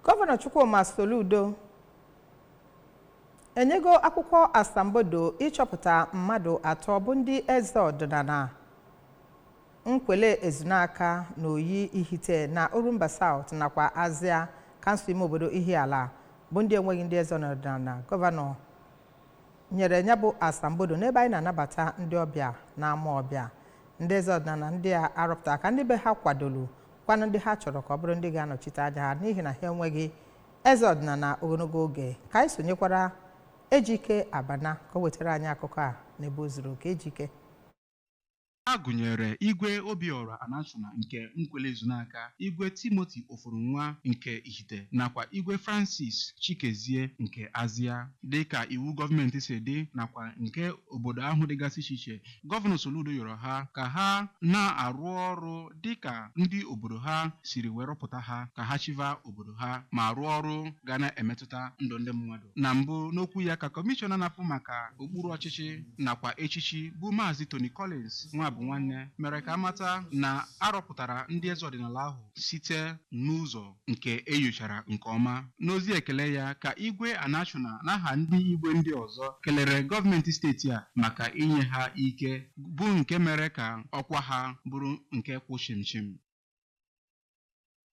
Gọvanọ Chukwuma Soludo enyego akwụkwọ asambodo ịchọpụta mmadụ atọ bụ ndị eze ọdịnala Nkwele Ezunaka na Oyi Ihite na Orumba South nakwa Azia kansụl ime obodo Ihiala bụ ndị enweghị ndị eze ọdịnala. Gọvanọ nyere ya bụ asambodo n'ebe anyị na-anabata ndị ọbịa n'ama ọbịa. Ndị eze ọdịnala ndị a arọpụtara ka ndị be ha kwadolu kwanụ ndị ha chọrọ ka ọ bụrụ ndị ga-anọchite anya ha, n'ihi na ha enweghị eze ọdịnala ogologo oge. Ka anyị sonyekwara Ejike Abana ka o wetara anyị akụkọ a n'ebe o zuru oke. Ejike. A gụnyere Igwe Obiora Anachuna nke Nkwele Ezunaka, Igwe Timothy Ofurunwa nke Ihite nakwa Igwe Francis Chikezie nke Azia. Dịka iwu gọọmenti si dị nakwa nke obodo ahụ dịgasị iche iche, Gọvanọ Soludo yọrọ ha ka ha na-arụ ọrụ dịka ndị obodo ha siri wee rọpụta ha ka ha chịva obodo ha ma rụọ ọrụ ga na-emetụta ndụ ndị mmadụ. Na mbụ n'okwu ya ka kọmishọna na-afụ maka okpuru ọchịchị nakwa echichi bụ Maazị Tony Collins Nwabụnwanne mere ka amata na arọpụtara ndị eze ọdịnala ahụ site n'ụzọ nke enyochara nke ọma. N'ozi ekele ya ka Igwe Anachuna n'aha ndị igwe ndị ọzọ kelere gọọmenti steeti a maka inye ha ike bụ nke mere ka ọkwa ha bụrụ nke kwụ chimchim.